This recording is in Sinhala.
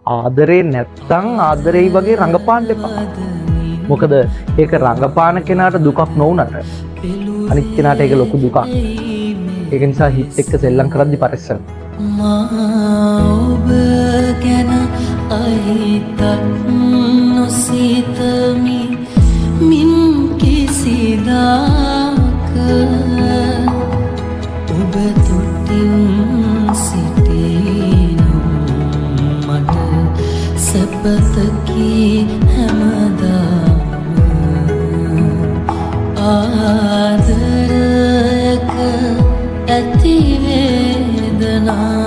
ආදරේ නැත්තම් ආදරෙයි වගේ රඟපාන්න එපා. මොකද ඒක රඟපාන කෙනාට දුකක් නොවුනට අනිත් කෙනාට ඒක ලොකු දුකක්. ඒක නිසා හිත එක්ක සෙල්ලම් කරද්දි පරිස්සම්. මා ඔබ ගැන අහිතක් නොසිතමි මින් කිසිදාක. ඔබ තුටින් සිටිනම් මට සැපතකි හැමදාම. ආදරයක ඇති වේදනාව.